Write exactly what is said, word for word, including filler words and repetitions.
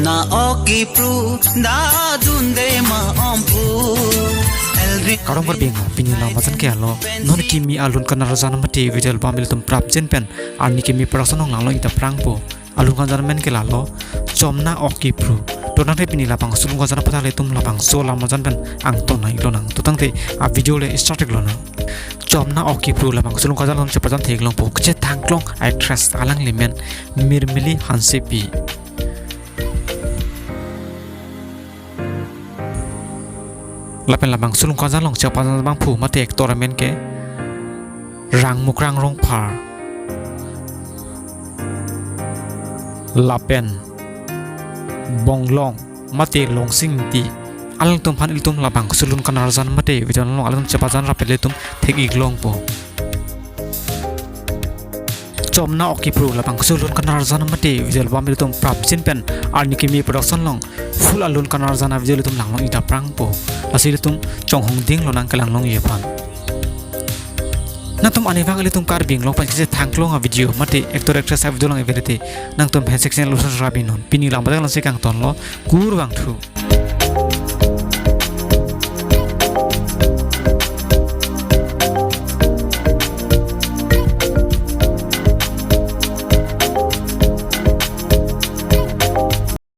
Oki pru da dunde ma ompu. Elri Kardom Karbi Anglong, pini lang bajan ke alo. Non kimi alun kanarjan mate video album ilitum prapjin pen arni kimi production along langlo-ik ta prangpo. Alun kanarjan amen ke lalo Chomna Oki Pru. To nangte pini labangso alun kanarjan aputhak ilitum labangso alam arjan pen angton nang-iklonang. To tangte a video le start-iklonang. Chomna Oki Pru labangso alun kanarjan along chepajan theklongpo. Kechethangklong actress alang le men Mirmili Hansepi. Lapen labangso alun kanarjan along chepajan abangphu mate actor amen ke Rangmukrang Rongphar. Lapen Bonglong mate Longsing Ingti. Alangtum aphan ilitum labangso alun kanarjan mate video along alangtum chepajan rap ilitum thek-iklongpo. Chomna Oki Pru labangso alun kanarjan mate video album ilitum prapjin pen arni kimi production along full alun kanarjan a video ilitum langlo-ik ta prangpo. Lasi ilitum chonghong dinglonang kelanglongji aphan. Nangtum arnivang ilitum Karbi Anglong pen kechethangklong a video mate actor actress a video lang-ik ave te nangtum handshake channel usan rabi non. Pini lang bajan langsi kangtonlo, kurvangthu.